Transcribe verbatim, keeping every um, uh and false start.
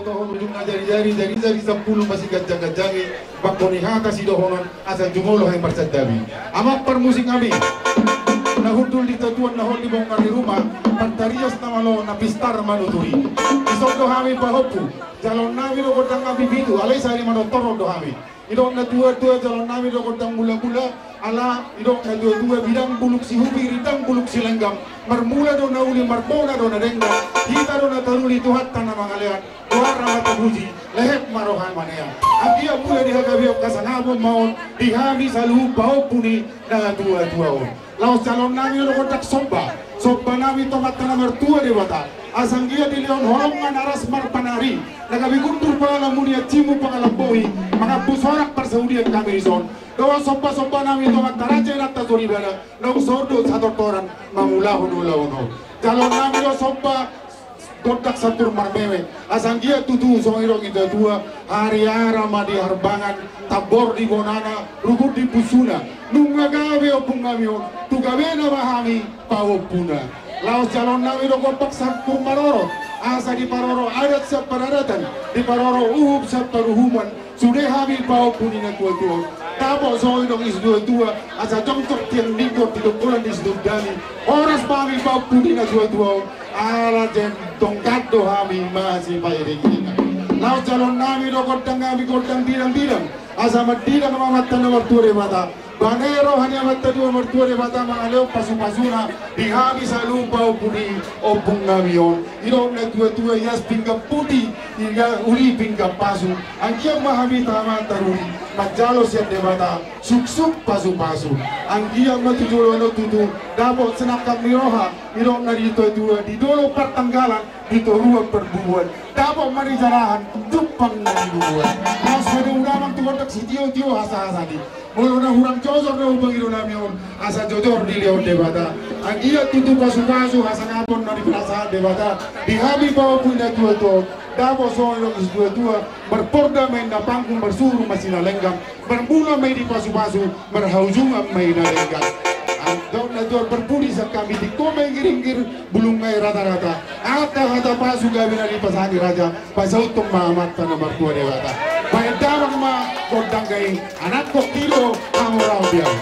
Tohon ujungna jari-jari, jari-jari sampulu masiganjang-ganjangi, bangko ni hata sidohonon, asa jumolo hami marsantabi. Amang parmusik nami, na hundul di tatuan na hol di bongkar ni ruma, partarias na malo na pistar manuturi. Dison do hami pahompu, jaloon nami do gondang nami pitu, alai sahali manortor do hami. Didok na tua-tua jaloon nami do gondang mula-mula, ala didok na tua-tua bidang bulung sihubi, rindang bulung silenggam, marmula do na uli, marbona do na denggan, hita do na taruli, Tuhanta na mangalean, goarna ma tapuji, lehet ma roha manean. Anggiat mula di hagabeon hasangapon ma on, di hami saluhut pahompu ni na tua-tua on. Laos jaloon nami do gondang somba, somba nami tu Amanta na martua Debata. Asa anggiat dilehon holong ma na ras marpanari, na gabe gundur pangalamu ni anjimu pangalambohi, mangampus horas parsaulian hami dison. Dohot somba-somba nami tu Amanta Raja Inanta Soripada, naung saur do satortoran mangulahon ulaon on. Jaloon nami do somba gondang sampur marmeme, asa anggiat tutu songon didok ni tua-tua, hariara ma di harbangan, tambor di bonana, rugut di pusuna, nunga gabe ompung nami on, tu gabena ma hami pahompuna. Laos jaloon nami do gombang sampur marorot, asa diparorot adat sian paradatan, diparorot uhum sian paruhuman, sude hami pahompu ni na tua-tua on. Dapot songon didok ni situa-tua, asa jongjong tiang ninggor di dongkolan ni Situndani, horas ma hami pahompu ni na tua-tua on, ala jendonggan do hami masipairing-iringan. Laos jaloon nami do gondang nami, gondang didang-didang, asa mandidang ma Amanta na martua Debata. Bane roha ni Amanta na martua Debata mangalehon pasu-pasuna di hami saluhut pahompu ni ompung nami on. Didok na tua-tua, ias pinggan pudi, ias uli pinggan pasu. Anggiat ma hami tahe ma taruli manjalo sian Debata suksuk pasu-pasu. Anggiat ma tu joloan on tutu dapot sinangkap ni roha, didok na di tua-tua, di dolok partanggalan, di toruan parbubuan, dapot ma nijalahan jumpang na nibubuan. Laos hamu damang tu gondang sitio-tio hasa-hasa ni, molo na hurang jojor na hupangido nami on, asa jojor dilehon Debata. Anggiat tutu pasu-pasu hasangapon na nipinasahat Debata di hami pahompu ni na tua-tua on. Dapot songon didok ni situa-tua, marporda ma inna panggung, marsuhur ma Sinalenggang, marmula ma i di pasu-pasu, marhaujungan ma i na denggan. Didok na tua, parpudi sian hami, tingko ma ingkir-ingkir, bulung ma i rata-rata. Angka hata pasu gabe na dipasahat ni raja, pasauthon ma Amanta na martua Debata. Bahen damang ma gondang nami, anakkon i do hamu rabian.